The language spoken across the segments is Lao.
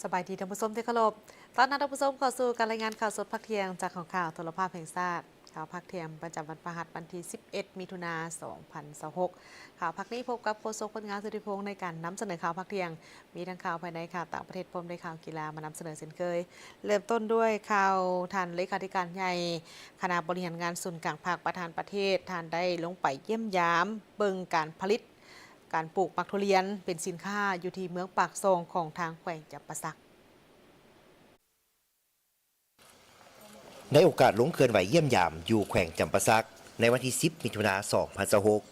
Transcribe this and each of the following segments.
ສະບາຍດີທ່ານຜູ້ຊົມທີ່ເຄົາລົບ, ຕ້ອນຮັບທ່ານຜູ້ຊົມເຂົ້າສູ່ການລາຍງານຂ່າວສົດພາກທ່ຽງຈາກຫ້ອງຂ່າວໂທລະພາບແຫ່ງຊາດ. ຂ່າວພາກທ່ຽງປະຈຳວັນພະຫັດ ວັນທີສິບເອັດ ມິຖຸນາ ສອງພັນຊາວຫົກ. ຂ່າວພາກນີ້ພົບກັບໂຄສົກ ພົນງາມ ສຸທິພົງ ໃນການນຳສະເໜີຂ່າວພາກທ່ຽງ. ມີທັງຂ່າວພາຍໃນ, ຂ່າວຕ່າງປະເທດ, ພ້ອມດ້ວຍຂ່າວກິລາມານຳສະເໜີເຊັ່ນເຄີຍ. ເລີ່ມຕົ້ນດ້ວຍຂ່າວ, ທ່ານເລຂາທິການໃຫຍ່ຄະນະບໍລິຫານງານສູນກາງພັກ ປະທານປະເທດ, ທ່ານໄດ້ລົງໄປຢ້ຽມຢາມເບິ່ງການຜະລິດ, ການປູກໝາກຖົ່ວລຽນເປັນສິນຄ້າ ຢູ່ທີ່ເມືອງປາກຊ່ອງ ຂອງທາງແຂວງຈຳປາສັກ. ໃນໂອກາດລົງເຄື່ອນໄຫວຢ້ຽມຢາມຢູ່ແຂວງຈຳປາສັກ ໃນວັນທີສິບ ມິຖຸນາ ສອງພັນຊາວຫົກ,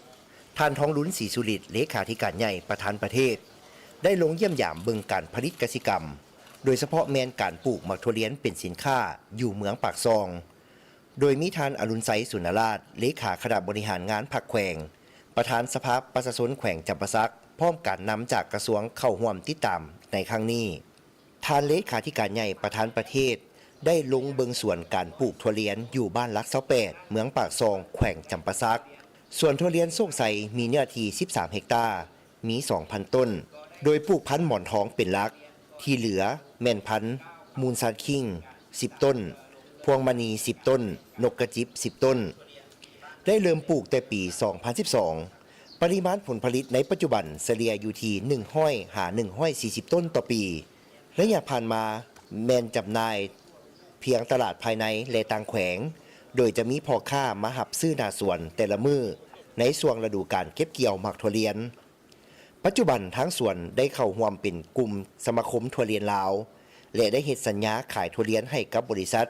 ທ່ານ ທອງລຸນ ສີສຸລິດ ເລຂາທິການໃຫຍ່ປະທານປະເທດ ໄດ້ລົງຢ້ຽມຢາມເບິ່ງການຜະລິດກະສິກຳ, ໂດຍສະເພາະແມ່ນການປູກໝາກຖົ່ວລຽນເປັນສິນຄ້າ ຢູ່ເມືອງປາກຊ່ອງ, ໂດຍມີທ່ານ ອະລຸນໄຊ ສຸນນະລາດ ເລຂາຄະນະບໍລິຫານງານພັກແຂວງ, ປະທານສະພາປະຊາຊົນແຂວງຈຳປາສັກ, ພ້ອມການນຳຈາກກະຊວງເຂົ້າຮ່ວມຕິດຕາມໃນຄັ້ງນີ້. ທ່ານເລຂາທິການໃຫຍ່ປະທານປະເທດ ໄດ້ລົງເບິ່ງສວນການປູກຖົ່ວລຽນຢູ່ບ້ານຫຼັກຊາວແປດ ເມືອງປາກຊ່ອງ ແຂວງຈຳປາສັກ. ສວນຖົ່ວລຽນໂຊກໄຊ ມີເນື້ອທີ່ສິບສາມເຮັກຕາ, ມີສອງພັນຕົ້ນ, ໂດຍປູກພັນໝອນທອງເປັນຫຼັກ, ທີ່ເຫຼືອແມ່ນພັນມູນຊານຄິງ ສິບຕົ້ນ, ພວງມະນີ ສິບຕົ້ນ, ນົກກະຈິບ ສິບຕົ້ນ. ໄດ້ເລີ່ມປູກແຕ່ປີສອງພັນສິບສອງ. ປະລິມານຜົນຜະລິດໃນປັດຈຸບັນສະເລ່ຍຢູ່ທີ່ໜຶ່ງຮ້ອຍຫາໜຶ່ງຮ້ອຍສີ່ສິບຕົ້ນຕໍ່ປີ. ໄລຍະຜ່ານມາແມ່ນຈຳໜ່າຍພຽງຕະຫຼາດພາຍໃນ ແລະ ຕ່າງແຂວງ, ໂດຍຈະມີພໍ່ຄ້າມາຮັບຊື້ໜ້າສວນແຕ່ລະມື້ໃນຊ່ວງລະດູການເກັບກ່ຽວໝາກຖົ່ວລຽນ. ປັດຈຸບັນທາງສວນໄດ້ເຂົ້າຮ່ວມເປັນກຸ່ມສະມາຄົມຖົ່ວລຽນລາວ ແລະ ໄດ້ເຮັດສັນຍາຂາຍຖົ່ວລຽນໃຫ້ກັບບໍລິສັດ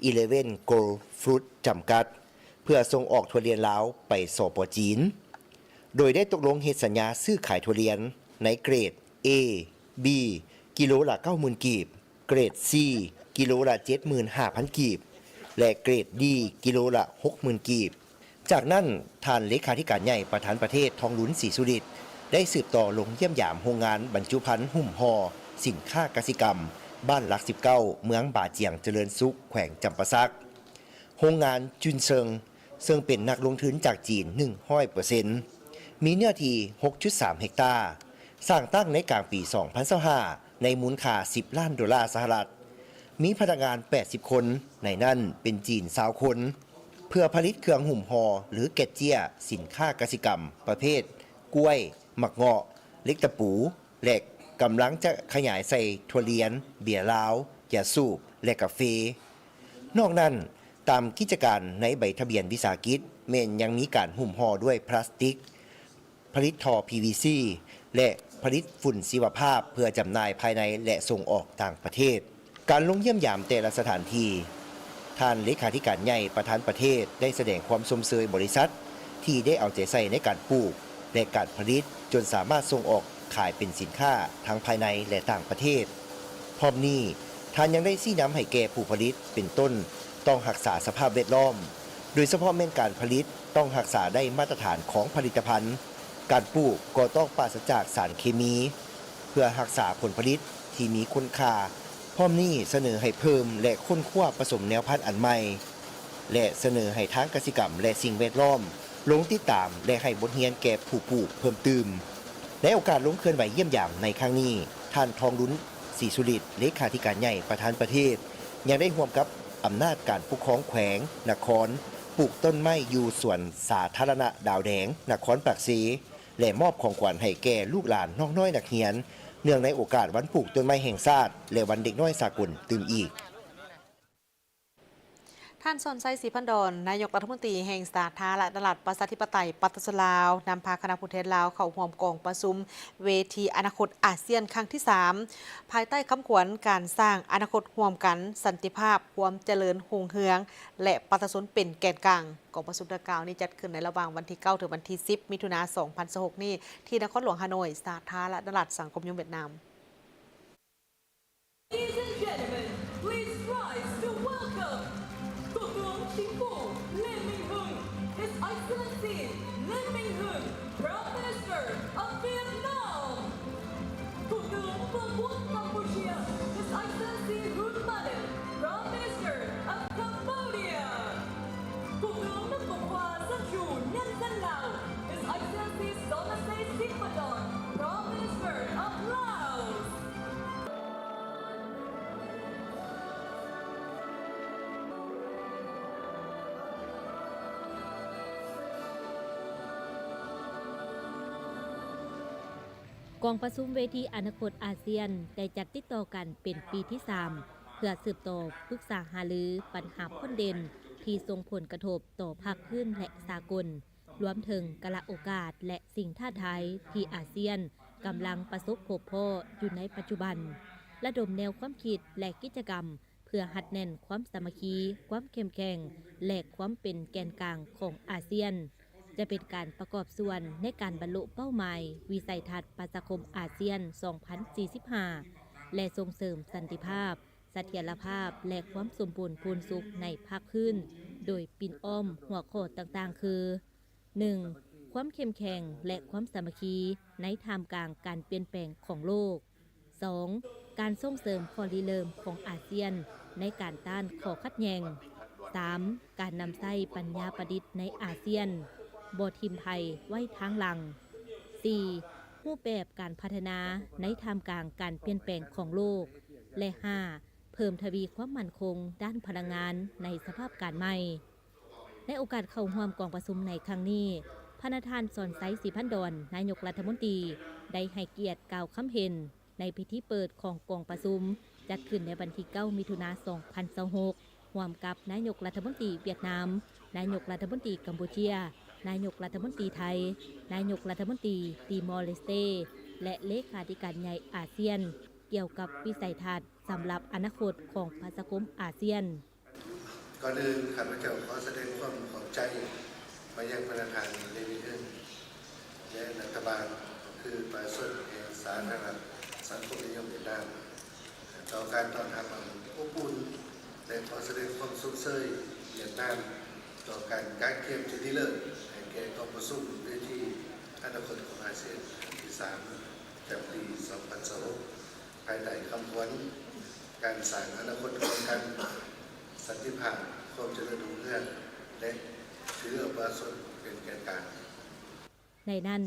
Eleven Gold Fruit ຈຳກັດ ເພື່ອສົ່ງອອກຖົ່ວລຽນລາວໄປ ສປ ຈີນ, ໂດຍໄດ້ຕົກລົງເຮັດສັນຍາຊື້ຂາຍຖົ່ວລຽນໃນເກຣດ A B ກິໂລລະເກົ້າໝື່ນກີບ, ເກຣດ C ກິໂລລະເຈັດໝື່ນຫ້າພັນກີບ ແລະ ເກຣດ D ກິໂລລະຫົກໝື່ນກີບ. ຈາກນັ້ນ, ທ່ານເລຂາທິການໃຫຍ່ປະທານປະເທດ ທອງລຸນ ສີສຸລິດ ໄດ້ສືບຕໍ່ລົງຢ້ຽມຢາມໂຮງງານບັນຈຸພັນຫຸ້ມຫໍ່ສິນຄ້າກະສິກຳ ບ້ານຫຼັກສິບເກົ້າ ເມືອງບາຈຽງຈະເລີນສຸກ ແຂວງຈຳປາສັກ. ໂຮງງານຈຸນເຊິງ ເຊິ່ງເປັນນັກລົງທຶນຈາກຈີນ ໜຶ່ງຮ້ອຍເປີເຊັນ ມີເນື້ອທີ່ ຫົກຈຸດສາມເຮັກຕາ, ສ້າງຕັ້ງໃນກາງປີ ສອງພັນຊາວຫ້າ ໃນມູນຄ່າ ສິບລ້ານໂດລາສະຫະລັດ, ມີພະນັກງານ ແປດສິບຄົນ, ໃນນັ້ນເປັນຈີນ ຊາວຄົນ, ເພື່ອຜະລິດເຄື່ອງຫຸ້ມຫໍ່ ຫຼື ແກດເຈ້ຍ ສິນຄ້າກະສິກຳປະເພດກ້ວຍ, ໝາກເງາະ, ເຫຼັກຕະປູ ແລະ ກຳລັງຈະຂະຫຍາຍໃສ່ຖົ່ວລຽນ, ເບຍລາວ, ຢາສູບ ແລະ ກາເຟ. ນອກນັ້ນ, ຕາມກິດຈະການໃນໃບທະບຽນວິສາຫະກິດ ແມ່ນຍັງມີການຫຸ້ມຫໍ່ດ້ວຍພລາສຕິກ, ຜະລິດທໍ່ PVC ແລະ ຜະລິດຝຸ່ນຊີວະພາບເພື່ອຈຳໜ່າຍພາຍໃນ ແລະ ສົ່ງອອກຕ່າງປະເທດ. ການລົງຢ້ຽມຢາມແຕ່ລະສະຖານທີ່, ທ່ານເລຂາທິການໃຫຍ່ປະທານປະເທດໄດ້ສະແດງຄວາມຊົມເຊີຍບໍລິສັດທີ່ໄດ້ເອົາໃຈໃສ່ໃນການປູກ ແລະ ການຜະລິດ ຈົນສາມາດສົ່ງອອກຂາຍເປັນສິນຄ້າທັງພາຍໃນ ແລະ ຕ່າງປະເທດ. ພ້ອມນີ້, ທ່ານຍັງໄດ້ຊີ້ນຳໃຫ້ແກ່ຜູ້ຜະລິດ ເປັນຕົ້ນ ຕ້ອງຮັກສາສະພາບແວດລ້ອມ, ໂດຍສະເພາະແມ່ນການຜະລິດຕ້ອງຮັກສາໄດ້ມາດຕະຖານຂອງຜະລິດຕະພັນ, ການປູກກໍຕ້ອງປາສະຈາກສານເຄມີ ເພື່ອຮັກສາຜົນຜະລິດທີ່ມີຄຸນຄ່າ. ພ້ອມນີ້ສະເໜີໃຫ້ເພີ່ມ ແລະ ຄົ້ນຄວ້າປະສົມແນວພັນອັນໃໝ່ ແລະ ສະເໜີໃຫ້ທາງກະສິກຳ ແລະ ສິ່ງແວດລ້ອມ ລົງຕິດຕາມ ແລະ ໃຫ້ບົດຮຽນແກ່ຜູ້ປູກເພີ່ມຕື່ມ. ໃນໂອກາດລົງເຄື່ອນໄຫວຢ້ຽມຢາມໃນຄັ້ງນີ້, ທ່ານ ທອງລຸນ ສີສຸລິດ ເລຂາທິການໃຫຍ່ປະທານປະເທດ ຍັງໄດ້ຮ່ວມກັບອຳນາດການປົກຄອງແຂວງ, ນະຄອນ, ປູກຕົ້ນໄມ້ຢູ່ສວນສາທາລະນະດາວແດງ ນະຄອນປາກເຊ ແລະ ມອບຂອງຂວັນໃຫ້ແກ່ລູກຫຼານນ້ອງນ້ອຍນັກຮຽນ ເນື່ອງໃນໂອກາດວັນປູກຕົ້ນໄມ້ແຫ່ງຊາດ ແລະ ວັນເດັກນ້ອຍສາກົນຕື່ມອີກ. ທ່ານ ສອນໄຊ ສີພັນດອນ ນາຍົກລັດຖະມົນຕີແຫ່ງສາທາລະນະລັດ ປະຊາທິປະໄຕ ປະຊາຊົນລາວ ນຳພາຄະນະຜູ້ແທນລາວເຂົ້າຮ່ວມກອງປະຊຸມເວທີອະນາຄົດອາຊຽນຄັ້ງທີສາມ ພາຍໃຕ້ຄຳຂວັນ ການສ້າງອະນາຄົດຮ່ວມກັນ, ສັນຕິພາບ, ຄວາມຈະເລີນຮຸ່ງເຮືອງ ແລະ ປະຊາຊົນເປັນແກນກາງ. ກອງປະຊຸມດັ່ງກ່າວນີ້ຈັດຂຶ້ນໃນລະຫວ່າງວັນທີເກົ້າ ເຖິງວັນທີສິບ ມິຖຸນາ ສອງພັນຊາວຫົກນີ້ ທີ່ນະຄອນຫຼວງຮາໂນຍ ສາທາລະນະລັດສັງຄົມນິຍົມຫວຽດນາມ. Ladies and gentlemen, please rise to welcome Thủ tướng Chính phủ Lê Minh Hưng, His Excellency Lê Minh Hưng, Prime Minister of Vietnam. Thủ tướng Vương quốc Campuchia, His Excellency Hun Manet, Prime Minister of Cambodia. Thủ tướng nước Cộng hòa Dân chủ Nhân dân Lào, His Excellency Sonexay Siphandone, Prime Minister of Laos. ກອງປະຊຸມເວທີອະນາຄົດອາຊຽນ ໄດ້ຈັດຕິດຕໍ່ກັນເປັນປີທີສາມ ເພື່ອສືບຕໍ່ປຶກສາຫາລືບັນຫາພົ້ນເດັ່ນທີ່ສົ່ງຜົນກະທົບຕໍ່ພາກພື້ນ ແລະ ສາກົນ, ລວມເຖິງກາລະໂອກາດ ແລະ ສິ່ງທ້າທາຍທີ່ອາຊຽນກຳລັງປະສົບພົບພໍ້ຢູ່ໃນປັດຈຸບັນ, ລະດົມແນວຄວາມຄິດ ແລະ ກິດຈະກຳ ເພື່ອຮັດແໜ້ນຄວາມສາມັກຄີ, ຄວາມເຂັ້ມແຂງ ແລະ ຄວາມເປັນແກນກາງຂອງອາຊຽນ, ຈະເປັນການປະກອບສ່ວນໃນການບັນລຸເປົ້າໝາຍວິໄສທັດປະຊາຄົມອາຊຽນສອງພັນສີ່ສິບຫ້າ ແລະ ສົ່ງເສີມສັນຕິພາບ, ສະຖຽນລະພາບ ແລະ ຄວາມສົມບູນພູນສຸກໃນພາກພື້ນ, ໂດຍປິ່ນອ້ອມຫົວຂໍ້ຕ່າງໆ ຄື ໜຶ່ງ ຄວາມເຂັ້ມແຂງ ແລະ ຄວາມສາມັກຄີໃນທ່າມກາງການປ່ຽນແປງຂອງໂລກ. ສອງ ການສົ່ງເສີມຂໍ້ລິເລີ່ມຂອງອາຊຽນໃນການຕ້ານຂໍ້ຂັດແຍ່ງ. ສາມ ການນຳໃຊ້ປັນຍາປະດິດໃນອາຊຽນ, ບໍ່ຖິ້ມໃຜໄວ້ທາງຫຼັງ. ສີ່ ຮູບແບບການພັດທະນາໃນທ່າມກາງການປ່ຽນແປງຂອງໂລກ. ແລະ ຫ້າ ເພີ່ມທະວີຄວາມໝັ້ນຄົງດ້ານພະລັງງານໃນສະພາບການໃໝ່. ໃນໂອກາດເຂົ້າຮ່ວມກອງປະຊຸມໃນຄັ້ງນີ້, ພະນະທ່ານ ສອນໄຊ ສີພັນດອນ ນາຍົກລັດຖະມົນຕີ ໄດ້ໃຫ້ກຽດກ່າວຄຳເຫັນໃນພິທີເປີດຂອງກອງປະຊຸມ ຈັດຂຶ້ນໃນວັນທີເກົ້າ ມິຖຸນາ ສອງພັນຊາວຫົກ ຮ່ວມກັບນາຍົກລັດຖະມົນຕີຫວຽດນາມ, ນາຍົກລັດຖະມົນຕີກຳປູເຈຍ, ນາຍົກລັດຖະມົນຕີໄທ, ນາຍົກລັດຖະມົນຕີຕີມໍເລສເຕ ແລະ ເລຂາທິການໃຫຍ່ອາຊຽນ ກ່ຽວກັບວິໄສທັດສຳລັບອະນາຄົດຂອງປະຊາຄົມອາຊຽນ. ກ່ອນອື່ນ ຂ້າພະເຈົ້າຂໍສະແດງຄວາມຂອບໃຈໄປຍັງພະນະທ່ານ ເດວິດ ເອິງ ແລະ ລັດຖະບານ ຄືປະຊາຊົນແຫ່ງສາທາລະນະລັດສັງຄົມນິຍົມຫວຽດນາມ ຕໍ່ການຕ້ອນຮັບອັນອົບອຸ່ນ ແລະ ຂໍສະແດງຄວາມຊົມເຊີຍຫວຽດນາມ ຕໍ່ການກະກຽມທີ່ດີເລີດໃຫ້ແກ່ກອງປະຊຸມເວທີອະນາຄົດຂອງອາຊຽນຄັ້ງທີສາມ ປະຈຳປີສອງພັນຊາວຫົກ ພາຍໃຕ້ຄຳຂວັນ ການສ້າງອະນາຄົດຮ່ວມກັນ, ສັນຕິພາບ, ຄວາມຈະເລີນຮຸ່ງເຮືອງ ແລະ ຖືເອົາປະຊາຊົນເປັນແກນກາງ. ໃນນັ້ນ,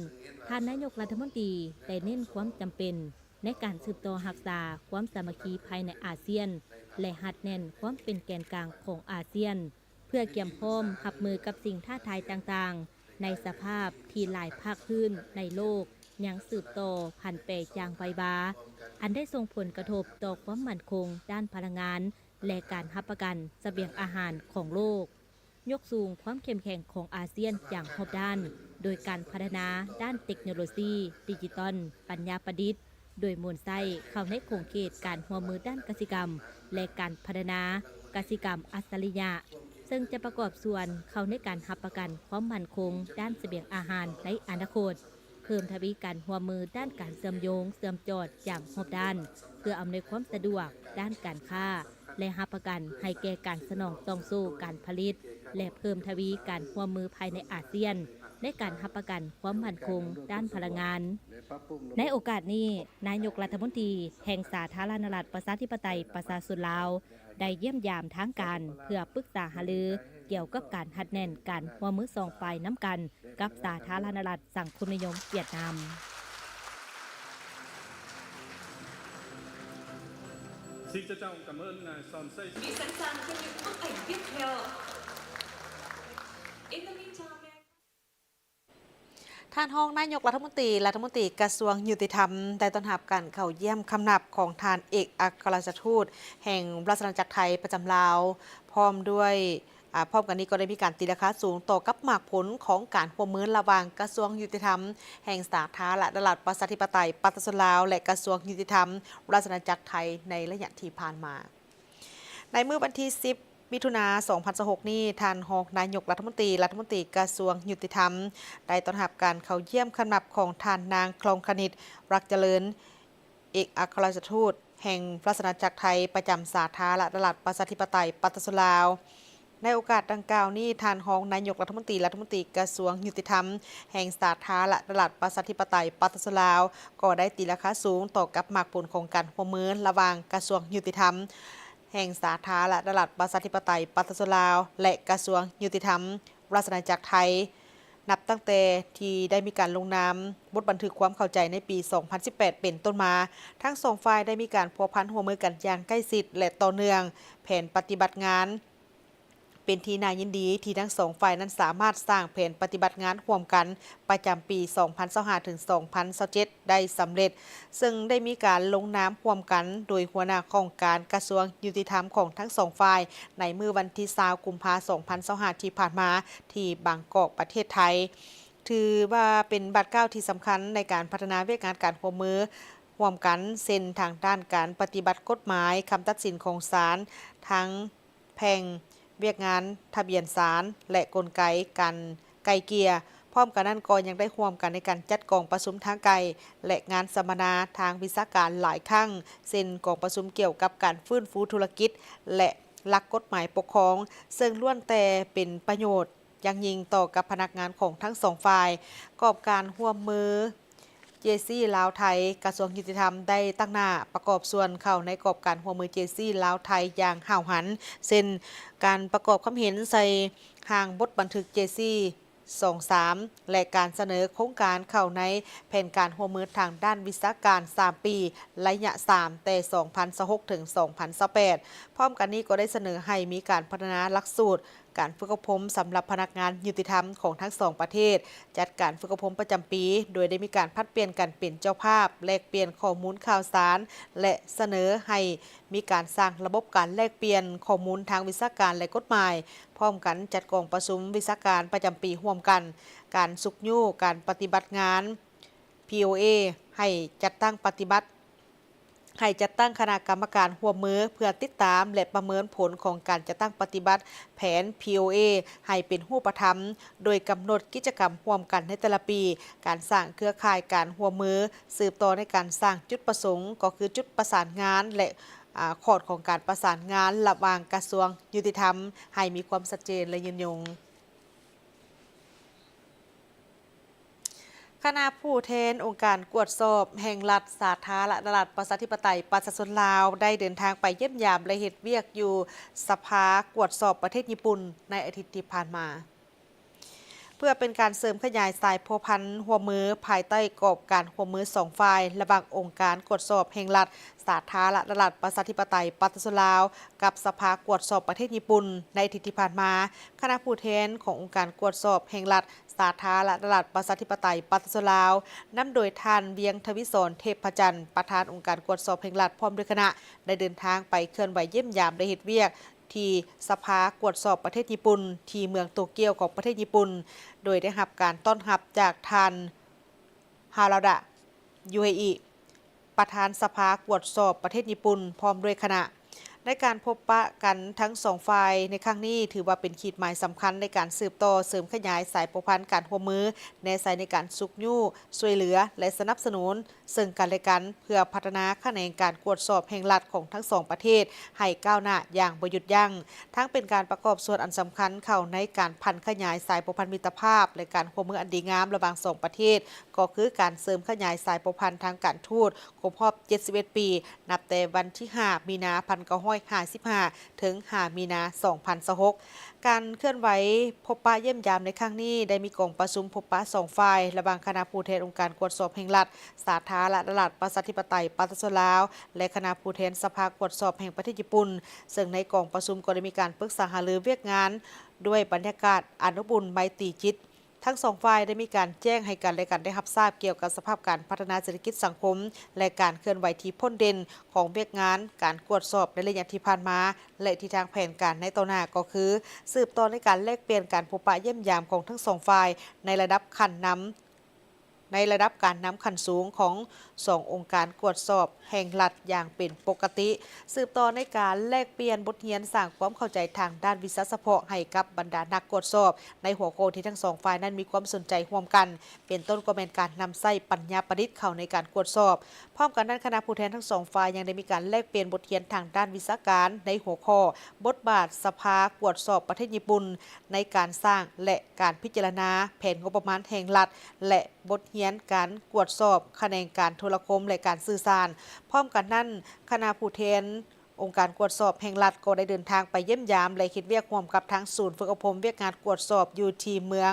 ທ່ານນາຍົກລັດຖະມົນຕີໄດ້ເນັ້ນຄວາມຈຳເປັນໃນການສືບຕໍ່ຮັກສາຄວາມສາມັກຄີພາຍໃນອາຊຽນ ແລະ ຮັດແໜ້ນຄວາມເປັນແກນກາງຂອງອາຊຽນ ເພື່ອກຽມພ້ອມຮັບມືກັບສິ່ງທ້າທາຍຕ່າງໆ ໃນສະພາບທີ່ຫຼາຍພາກພື້ນໃນໂລກຍັງສືບຕໍ່ຜັນແປຢ່າງໄວວາ, ອັນໄດ້ສົ່ງຜົນກະທົບຕໍ່ຄວາມໝັ້ນຄົງດ້ານພະລັງງານ ແລະ ການຮັບປະກັນສະບຽງອາຫານຂອງໂລກ. ຍົກສູງຄວາມເຂັ້ມແຂງຂອງອາຊຽນຢ່າງຮອບດ້ານ, ໂດຍການພັດທະນາດ້ານເຕັກໂນໂລຊີ, ດິຈິຕອນ, ປັນຍາປະດິດ, ໂດຍໝູນໃຊ້ເຂົ້າໃນຂົງເຂດການຮ່ວມມືດ້ານກະສິກຳ ແລະ ການພັດທະນາກະສິກຳອັດສະລິຍະ, ເຊິ່ງຈະປະກອບສ່ວນເຂົ້າໃນການຮັບປະກັນຄວາມໝັ້ນຄົງດ້ານສະບຽງອາຫານໃນອະນາຄົດ, ເພີ່ມທະວີການຮ່ວມມືດ້ານການເຊື່ອມໂຍງເຊື່ອມຈອດຢ່າງຮອບດ້ານ, ເພື່ອອຳນວຍຄວາມສະດວກດ້ານການຄ້າ ແລະ ຮັບປະກັນໃຫ້ແກ່ການສະໜອງຕ່ອງໂສ້ການຜະລິດ ແລະ ເພີ່ມທະວີການຮ່ວມມືພາຍໃນອາຊຽນ ໃນການຮັບປະກັນຄວາມໝັ້ນຄົງດ້ານພະລັງງານ. ໃນໂອກາດນີ້, ນາຍົກລັດຖະມົນຕີແຫ່ງສາທາລະນະລັດປະຊາທິປະໄຕປະຊາຊົນລາວ ໄດ້ຢ້ຽມຢາມທາງການເພື່ອປຶກສາຫາລືກ່ຽວກັບການຮັດແໜ້ນການຮ່ວມມືສອງຝ່າຍນຳກັນກັບສາທາລະນະລັດສັງຄົມນິຍົມຫວຽດນາມ. Xin trân trọng cảm ơn Ngài Son Sê. Vị sẵn sàng cho những bức ảnh tiếp theo. In the meantime, may I ທ່ານຮອງນາຍົກລັດຖະມົນຕີ ລັດຖະມົນຕີກະຊວງຍຸຕິທຳ ໄດ້ຕ້ອນຮັບການເຂົ້າຢ້ຽມຄຳນັບຂອງທ່ານເອກອັກຄະລັດຖະທູດແຫ່ງລາຊະອານາຈັກໄທປະຈຳລາວ ພ້ອມດ້ວຍ ອາ ພ້ອມກັນນີ້ກໍໄດ້ມີການຕີລາຄາສູງຕໍ່ກັບໝາກຜົນຂອງການຮ່ວມມືລະຫວ່າງກະຊວງຍຸຕິທຳແຫ່ງສາທາລະນະລັດປະຊາທິປະໄຕປະຊາຊົນລາວ ແລະ ກະຊວງຍຸຕິທຳລາຊະອານາຈັກໄທໃນໄລຍະທີ່ຜ່ານມາ. ໃນມື້ວັນທີສິບ ມິຖຸນາ ສອງພັນຊາວຫົກນີ້, ທ່ານຮອງນາຍົກລັດຖະມົນຕີ ລັດຖະມົນຕີກະຊວງຍຸຕິທຳ ໄດ້ຕ້ອນຮັບການເຂົ້າຢ້ຽມຄຳນັບຂອງທ່ານນາງ ຄອງຄະນິດ ລັກຈະເລີນ ເອກອັກຄະລັດຖະທູດແຫ່ງລາຊະອານາຈັກໄທປະຈຳສາທາລະນະລັດປະຊາທິປະໄຕປະຊາຊົນລາວ. ໃນໂອກາດດັ່ງກ່າວນີ້, ທ່ານຮອງນາຍົກລັດຖະມົນຕີ ລັດຖະມົນຕີກະຊວງຍຸຕິທຳແຫ່ງສາທາລະນະລັດປະຊາທິປະໄຕປະຊາຊົນລາວ ກໍໄດ້ຕີລາຄາສູງຕໍ່ກັບໝາກຜົນຂອງການຮ່ວມມືລະຫວ່າງກະຊວງຍຸຕິທຳ ແຫ່ງສາທາລະນະລັດປະຊາທິປະໄຕປະຊາຊົນລາວ ແລະ ກະຊວງຍຸຕິທຳລາຊະອານາຈັກໄທ ນັບຕັ້ງແຕ່ທີ່ໄດ້ມີການລົງນາມບົດບັນທຶກຄວາມເຂົ້າໃຈໃນປີສອງພັນສິບແປດເປັນຕົ້ນມາ, ທັງສອງຝ່າຍໄດ້ມີການພົວພັນຮ່ວມມືກັນຢ່າງໃກ້ຊິດ ແລະ ຕໍ່ເນື່ອງ. ແຜນປະຕິບັດງານ ເປັນທີ່ໜ້າຍິນດີທີ່ທັງສອງຝ່າຍນັ້ນສາມາດສ້າງແຜນປະຕິບັດງານຮ່ວມກັນປະຈຳປີສອງພັນຊາວຫ້າ ເຖິງ ສອງພັນຊາວເຈັດ ໄດ້ສຳເລັດ, ເຊິ່ງໄດ້ມີການລົງນາມຮ່ວມກັນໂດຍຫົວໜ້າຫ້ອງການກະຊວງຍຸຕິທຳຂອງທັງສອງຝ່າຍ ໃນມື້ວັນທີຊາວ ກຸມພາ ສອງພັນຊາວຫ້າ ທີ່ຜ່ານມາ ທີ່ບາງກອກ ປະເທດໄທ. ຖືວ່າເປັນບາດກ້າວທີ່ສຳຄັນໃນການພັດທະນາວຽກງານການຮ່ວມມືຮ່ວມກັນ, ເຊັ່ນ ທາງດ້ານການປະຕິບັດກົດໝາຍ, ຄຳຕັດສິນຂອງສານ, ທັງແພ່ງວຽກງານທະບຽນສານ ແລະ ກົນໄກການໄກ່ເກ່ຍ. ພ້ອມກັນນັ້ນກໍຍັງໄດ້ຮ່ວມກັນໃນການຈັດກອງປະຊຸມທາງໄກ ແລະ ງານສຳມະນາທາງວິຊາການຫຼາຍຄັ້ງ, ເຊັ່ນ ກອງປະຊຸມກ່ຽວກັບການຟື້ນຟູທຸລະກິດ ແລະ ຫຼັກກົດໝາຍປົກຄອງ, ເຊິ່ງລ້ວນແຕ່ເປັນປະໂຫຍດ ຢ່າງຍິ່ງຕໍ່ກັບພະນັກງານຂອງທັງສອງຝ່າຍ. ກອບການຮ່ວມມືເຈຊີລາວໄທ, ກະຊວງຍຸຕິທຳໄດ້ຕັ້ງໜ້າປະກອບສ່ວນເຂົ້າໃນກອບການຮ່ວມມືເຈຊີລາວໄທຢ່າງຫ້າວຫັນ, ເຊັ່ນ ການປະກອບຄຳເຫັນໃສ່ຮ່າງບົດບັນທຶກເຈຊີສອງສາມ ແລະ ການສະເໜີໂຄງການເຂົ້າໃນແຜນການຮ່ວມມືທາງດ້ານວິຊາການສາມປີ ໄລຍະສາມ ແຕ່ ສອງພັນຊາວຫົກ ເຖິງ ສອງພັນຊາວແປດ. ພ້ອມກັນນີ້ກໍໄດ້ສະເໜີໃຫ້ມີການພັດທະນາຫຼັກສູດ ການຝຶກອົບຮົມສຳລັບພະນັກງານຍຸຕິທຳຂອງທັງສອງປະເທດ, ຈັດການຝຶກອົບຮົມປະຈຳປີ ໂດຍໄດ້ມີການຜັດປ່ຽນກັນເປັນເຈົ້າພາບ, ແລກປ່ຽນຂໍ້ມູນຂ່າວສານ ແລະ ສະເໜີໃຫ້ມີການສ້າງລະບົບການແລກປ່ຽນຂໍ້ມູນທາງວິຊາການ ແລະ ກົດໝາຍ, ພ້ອມກັນຈັດກອງປະຊຸມວິຊາການປະຈຳປີຮ່ວມກັນ, ການຊຸກຍູ້ການປະຕິບັດງານ ພີໂອເອ ໃຫ້ຈັດຕັ້ງປະຕິບັດ ໃຫ້ຈັດຕັ້ງຄະນະກຳມະການຮ່ວມມືເພື່ອຕິດຕາມ ແລະ ປະເມີນຜົນຂອງການຈັດຕັ້ງປະຕິບັດແຜນ ພີໂອເອ ໃຫ້ເປັນຮູບປະທຳ, ໂດຍກຳນົດກິດຈະກຳຮ່ວມກັນໃນແຕ່ລະປີ, ການສ້າງເຄືອຂ່າຍການຮ່ວມມື, ສືບຕໍ່ໃນການສ້າງຈຸດປະສົງ, ກໍຄືຈຸດປະສານງານ ແລະ ອາ ຂອດຂອງການປະສານງານລະຫວ່າງກະຊວງຍຸຕິທຳ ໃຫ້ມີຄວາມຊັດເຈນ ແລະ ຍືນຍົງ. ຄະນະຜູ້ແທນອົງການກວດສອບແຫ່ງລັດ ສາທາລະນະລັດ ປະຊາທິປະໄຕ ປະຊາຊົນລາວ ໄດ້ເດີນທາງໄປຢ້ຽມຢາມ ແລະ ເຮັດວຽກຢູ່ສະພາກວດສອບປະເທດຍີ່ປຸ່ນໃນອາທິດທີ່ຜ່ານມາ, ເພື່ອເປັນການເສີມຂະຫຍາຍສາຍພົວພັນຮ່ວມມື ພາຍໃຕ້ກອບການຮ່ວມມືສອງຝ່າຍ ລະຫວ່າງອົງການກວດສອບແຫ່ງລັດ ສາທາລະນະລັດ ປະຊາທິປະໄຕ ປະຊາຊົນລາວ ກັບສະພາກວດສອບປະເທດຍີ່ປຸ່ນ. ໃນອາທິດທີ່ຜ່ານມາ, ຄະນະຜູ້ແທນຂອງອົງການກວດສອບແຫ່ງລັດ ສາທາລະນະລັດ ປະຊາທິປະໄຕ ປະຊາຊົນລາວ, ນຳໂດຍທ່ານ ວຽງທະວີສອນ ເທບພະຈັນ ປະທານອົງການກວດສອບແຫ່ງລັດ ພ້ອມດ້ວຍຄະນະ ໄດ້ເດີນທາງໄປເຄື່ອນໄຫວຢ້ຽມຢາມ ແລະ ເຮັດວຽກທີ່ສະພາກວດສອບປະເທດຍີ່ປຸ່ນ ທີ່ເມືອງໂຕກຽວຂອງປະເທດຍີ່ປຸ່ນ, ໂດຍໄດ້ຮັບການຕ້ອນຮັບຈາກທ່ານ ຮາລາວດາ ຢູເອອີ ປະທານສະພາກວດສອບປະເທດຍີ່ປຸ່ນ ພ້ອມດ້ວຍຄະນະ. ໃນການພົບປະກັນທັງສອງຝ່າຍໃນຄັ້ງນີ້ ຖືວ່າເປັນຂີດໝາຍສຳຄັນໃນການສືບຕໍ່ເສີມຂະຫຍາຍສາຍພົວພັນການຮ່ວມມື ແນໃສ່ໃນການຊຸກຍູ້, ຊ່ວຍເຫຼືອ ແລະ ສະໜັບສະໜູນເຊິ່ງກັນແລະກັນ ເພື່ອພັດທະນາຂະແໜງການກວດສອບແຫ່ງລັດຂອງທັງສອງປະເທດໃຫ້ກ້າວໜ້າຢ່າງບໍ່ຢຸດຢັ້ງ. ທັງເປັນການປະກອບສ່ວນອັນສຳຄັນເຂົ້າໃນການຜັນຂະຫຍາຍສາຍພົວພັນມິດຕະພາບ ແລະ ການຮ່ວມມືອັນດີງາມລະຫວ່າງສອງປະເທດ, ກໍຄືການເສີມຂະຫຍາຍສາຍພົວພັນທາງການທູດຄົບຮອບເຈັດສິບເອັດປີ, ນັບແຕ່ວັນທີຫ້າ ມີນາ ພັນເກົ້າຮ້ອຍຫ້າສິບຫ້າ ເຖິງ ຫ້າ ມີນາ ສອງພັນຊາວຫົກ. ການເຄື່ອນໄຫວພົບປະຢ້ຽມຢາມໃນຄັ້ງນີ້ ໄດ້ມີກອງປະຊຸມພົບປະສອງຝ່າຍ ລະຫວ່າງຄະນະຜູ້ແທນອົງການກວດສອບແຫ່ງລັດ ສາທາລະນະລັດ ປະຊາທິປະໄຕ ປະຊາຊົນລາວ ແລະ ຄະນະຜູ້ແທນສະພາກວດສອບແຫ່ງປະເທດຍີ່ປຸ່ນ, ເຊິ່ງໃນກອງປະຊຸມກໍໄດ້ມີການປຶກສາຫາລືວຽກງານດ້ວຍບັນຍາກາດອັນອົບອຸ່ນໄມຕີຈິດ. ທັງສອງຝ່າຍໄດ້ມີການແຈ້ງໃຫ້ກັນ ແລະ ກັນໄດ້ຮັບຊາບກ່ຽວກັບສະພາບການພັດທະນາເສດຖະກິດສັງຄົມ ແລະ ການເຄື່ອນໄຫວທີ່ພົ້ນເດັ່ນຂອງວຽກງານການກວດສອບໃນໄລຍະທີ່ຜ່ານມາ ແລະ ທິດທາງແຜນການໃນຕໍ່ໜ້າ ກໍຄືສືບຕໍ່ໃນການແລກປ່ຽນການພົບປະຢ້ຽມຢາມຂອງທັງສອງຝ່າຍໃນລະດັບຂັ້ນນຳ ໃນລະດັບການນຳຂັ້ນສູງຂອງສອງອົງການກວດສອບແຫ່ງລັດຢ່າງເປັນປົກກະຕິ, ສືບຕໍ່ໃນການແລກປ່ຽນບົດຮຽນ, ສ້າງຄວາມເຂົ້າໃຈທາງດ້ານວິຊາສະເພາະໃຫ້ກັບບັນດານັກກວດສອບໃນຫົວຂໍ້ທີ່ທັງສອງຝ່າຍນັ້ນມີຄວາມສົນໃຈຮ່ວມກັນ, ເປັນຕົ້ນກໍແມ່ນການນຳໃຊ້ປັນຍາປະດິດເຂົ້າໃນການກວດສອບ. ພ້ອມກັນນັ້ນ, ຄະນະຜູ້ແທນທັງສອງຝ່າຍຍັງໄດ້ມີການແລກປ່ຽນບົດຮຽນທາງດ້ານວິຊາການໃນຫົວຂໍ້ ບົດບາດສະພາກວດສອບປະເທດຍີ່ປຸ່ນໃນການສ້າງ ແລະ ການພິຈາລະນາແຜນງົບປະມານແຫ່ງລັດ ແລະ ບົດຮຽນການກວດສອບຂະແໜງການໂທລະຄົມ ແລະ ການສື່ສານ. ພ້ອມກັນນັ້ນ, ຄະນະຜູ້ແທນອົງການກວດສອບແຫ່ງລັດກໍໄດ້ເດີນທາງໄປຢ້ຽມຢາມ ແລະ ເຮັດວຽກຮ່ວມກັບທາງສູນຝຶກອົບຮົມວຽກງານກວດສອບຢູ່ທີ່ເມືອງ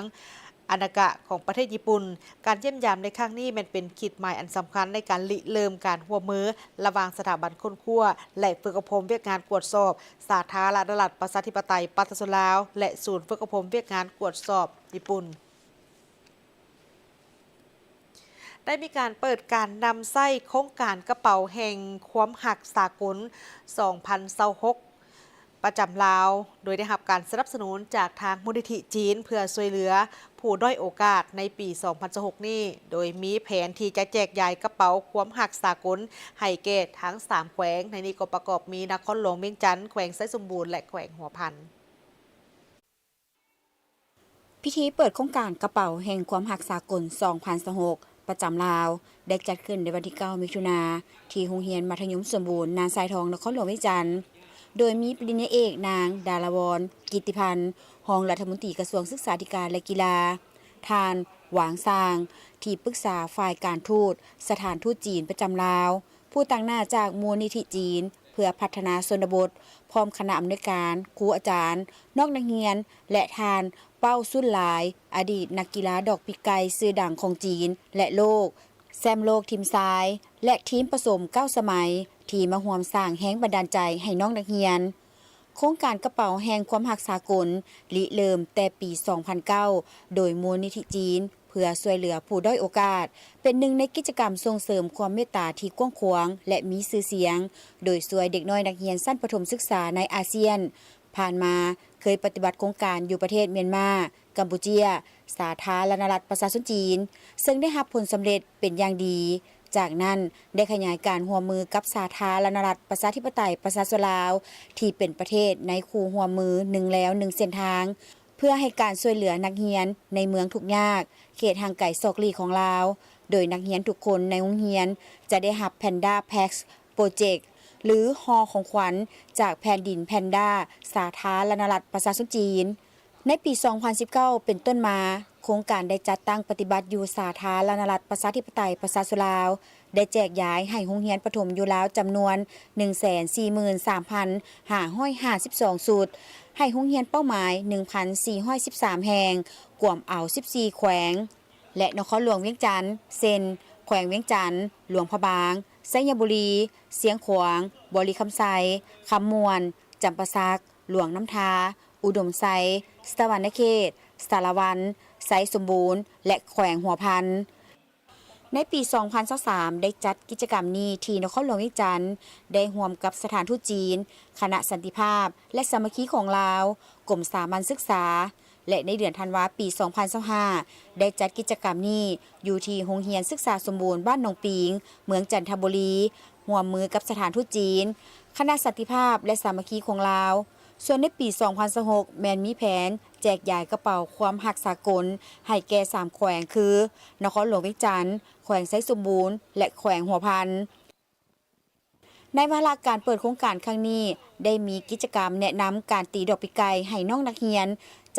ອານາກະຂອງປະເທດຍີ່ປຸ່ນ. ການຢ້ຽມຢາມໃນຄັ້ງນີ້ແມ່ນເປັນຂີດໝາຍອັນສຳຄັນໃນການລິເລີ່ມການຮ່ວມມືລະຫວ່າງສະຖາບັນຄົ້ນຄວ້າ ແລະ ຝຶກອົບຮົມວຽກງານກວດສອບສາທາລະນະລັດປະຊາທິປະໄຕປະຊາຊົນລາວ ແລະ ສູນຝຶກອົບຮົມວຽກງານກວດສອບຍີ່ປຸ່ນ. ໄດ້ມີການເປີດການນຳໃຊ້ໂຄງການກະເປົາແຫ່ງຄວາມຮັກສາກົນ ສອງພັນຊາວຫົກ ປະຈຳລາວ, ໂດຍໄດ້ຮັບການສະໜັບສະໜູນຈາກທາງມູນນິທິຈີນ ເພື່ອຊ່ວຍເຫຼືອຜູ້ດ້ອຍໂອກາດໃນປີສອງພັນຊາວຫົກນີ້, ໂດຍມີແຜນທີ່ຈະແຈກຢາຍກະເປົາຄວາມຮັກສາກົນໃຫ້ແກ່ທັງສາມແຂວງ, ໃນນີ້ກໍປະກອບມີນະຄອນຫຼວງວຽງຈັນ, ແຂວງໄຊສົມບູນ ແລະ ແຂວງຫົວພັນ. ພິທີເປີດໂຄງການກະເປົາແຫ່ງຄວາມຮັກສາກົນ ສອງພັນຊາວຫົກ ປະຈຳລາວ ໄດ້ຈັດຂຶ້ນໃນວັນທີເກົ້າ ມິຖຸນາ ທີ່ໂຮງຮຽນມັດທະຍົມສົມບູນນາຊາຍທອງ ນະຄອນຫຼວງວຽງຈັນ, ໂດຍມີປະລິນຍາເອກ ນາງ ດາລາວອນ ກິດຕິພັນ ຮອງລັດຖະມົນຕີກະຊວງສຶກສາທິການ ແລະ ກິລາ, ທ່ານ ຫວາງຊາງ ທີ່ປຶກສາຝ່າຍການທູດສະຖານທູດຈີນປະຈຳລາວ, ຜູ້ຕາງໜ້າຈາກມູນນິທິຈີນເພື່ອພັດທະນາຊົນນະບົດ, ພ້ອມຄະນະອຳນວຍການ, ຄູອາຈານ, ນ້ອງນັກຮຽນ ແລະ ທ່ານ ເປົ້າ ຊຸນຫຼາຍ ອະດີດນັກກິລາດອກປີກໄກ່ຊື່ດັງຂອງຈີນ ແລະ ໂລກ, ແຊ້ມໂລກທີມຊາຍ ແລະ ທີມປະສົມເກົ້າສະໄໝ ທີ່ມາຮ່ວມສ້າງແຮງບັນດານໃຈໃຫ້ນ້ອງນັກຮຽນ. ໂຄງການກະເປົາແຫ່ງຄວາມຮັກສາກົນ ລິເລີ່ມແຕ່ປີສອງພັນເກົ້າ ໂດຍມູນນິທິຈີນ ເພື່ອຊ່ວຍເຫຼືອຜູ້ດ້ອຍໂອກາດ, ເປັນໜຶ່ງໃນກິດຈະກຳສົ່ງເສີມຄວາມເມດຕາທີ່ກວ້າງຂວາງ ແລະ ມີຊື່ສຽງ, ໂດຍຊ່ວຍເດັກນ້ອຍນັກຮຽນຊັ້ນປະຖົມສຶກສາໃນອາຊຽນ. ຜ່ານມາເຄີຍປະຕິບັດໂຄງການຢູ່ປະເທດມຽນມາ, ກຳປູເຈຍ, ສາທາລະນະລັດປະຊາຊົນຈີນ, ເຊິ່ງໄດ້ຮັບຜົນສຳເລັດເປັນຢ່າງດີ. ຈາກນັ້ນໄດ້ຂະຫຍາຍການຮ່ວມມືກັບສາທາລະນະລັດປະຊາທິປະໄຕປະຊາຊົນລາວ ທີ່ເປັນປະເທດໃນຄູ່ຮ່ວມມືໜຶ່ງແລວໜຶ່ງເສັ້ນທາງ, ເພື່ອໃຫ້ການຊ່ວຍເຫຼືອນັກຮຽນໃນເມືອງທຸກຍາກ, ເຂດຫ່າງໄກສອກຫຼີກຂອງລາວ, ໂດຍນັກຮຽນທຸກຄົນໃນໂຮງຮຽນຈະໄດ້ຮັບ Panda Packs Project ຫຼືຫໍ່ຂອງຂວັນຈາກແຜ່ນດິນແພນດາ ສາທາລະນະລັດປະຊາຊົນຈີນ. ໃນປີສອງພັນສິບເກົ້າເປັນຕົ້ນມາ, ໂຄງການໄດ້ຈັດຕັ້ງປະຕິບັດຢູ່ສາທາລະນະລັດປະຊາທິປະໄຕປະຊາຊົນລາວ, ໄດ້ແຈກຢາຍໃຫ້ໂຮງຮຽນປະຖົມຢູ່ລາວຈຳນວນໜຶ່ງແສນສີ່ໝື່ນສາມພັນຫ້າຮ້ອຍຫ້າສິບສອງຊຸດ, ໃຫ້ໂຮງຮຽນເປົ້າໝາຍໜຶ່ງພັນສີ່ຮ້ອຍສິບສາມແຫ່ງ, ກວມເອົາສິບສີ່ແຂວງ ແລະ ນະຄອນຫຼວງວຽງຈັນ ເຊັ່ນ ແຂວງວຽງຈັນ, ຫຼວງພະບາງ, ໄຊຍະບູລີ, ຊຽງຂວາງ, ບໍລິຄຳໄຊ, ຄຳມ່ວນ, ຈຳປາສັກ, ຫຼວງນ້ຳທາ, ອຸດົມໄຊ, ສະຫວັນນະເຂດ, ສາລະວັນ, ໄຊສົມບູນ ແລະ ແຂວງຫົວພັນ. ໃນປີສອງພັນຊາວສາມ ໄດ້ຈັດກິດຈະກຳນີ້ທີ່ນະຄອນຫຼວງວຽງຈັນ, ໄດ້ຮ່ວມກັບສະຖານທູດຈີນ, ຄະນະສັນຕິພາບ ແລະ ສາມັກຄີຂອງລາວ, ກົມສາມັນສຶກສາ ແລະ ໃນເດືອນທັນວາປີສອງພັນຊາວຫ້າ ໄດ້ຈັດກິດຈະກຳນີ້ຢູ່ທີ່ໂຮງຮຽນສຶກສາສົມບູນບ້ານໜອງປີງ, ເມືອງຈັນທະບູລີ, ຮ່ວມມືກັບສະຖານທູດຈີນ, ຄະນະສັນຕິພາບ ແລະ ສາມັກຄີຂອງລາວ. ສ່ວນໃນປີສອງພັນຊາວຫົກ ແມ່ນມີແຜນແຈກຢາຍກະເປົາຄວາມຮັກສາກົນໃຫ້ແກ່ສາມແຂວງຄື ນະຄອນຫຼວງວຽງຈັນ, ແຂວງໄຊສົມບູນ ແລະ ແຂວງຫົວພັນ. ໃນວາລະການເປີດໂຄງການຄັ້ງນີ້ ໄດ້ມີກິດຈະກຳແນະນຳການຕີດອກປີກໄກ່ໃຫ້ນ້ອງນັກຮຽນ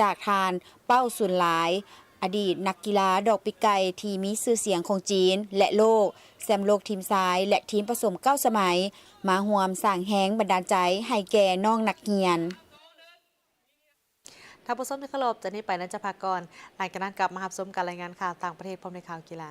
ຈາກທ່ານ ເປົ້າ ສູນຫຼາຍ ອະດີດນັກກິລາດອກປີກໄກ່ທີ່ມີຊື່ສຽງຂອງຈີນ ແລະ ໂລກ, ແຊ້ມໂລກທີມຊາຍ ແລະ ທີມປະສົມເກົ້າສະໄໝ, ມາຮ່ວມສ້າງແຮງບັນດານໃຈໃຫ້ແກ່ນ້ອງນັກຮຽນ. ທ່ານຜູ້ຊົມທີ່ເຄົາລົບ, ຈາກນີ້ໄປນັ້ນຈະພັກກ່ອນ, ຫຼັງຈາກນັ້ນກັບມາຮັບຊົມການລາຍງານຂ່າວຕ່າງປະເທດ ພ້ອມດ້ວຍຂ່າວກິລາ.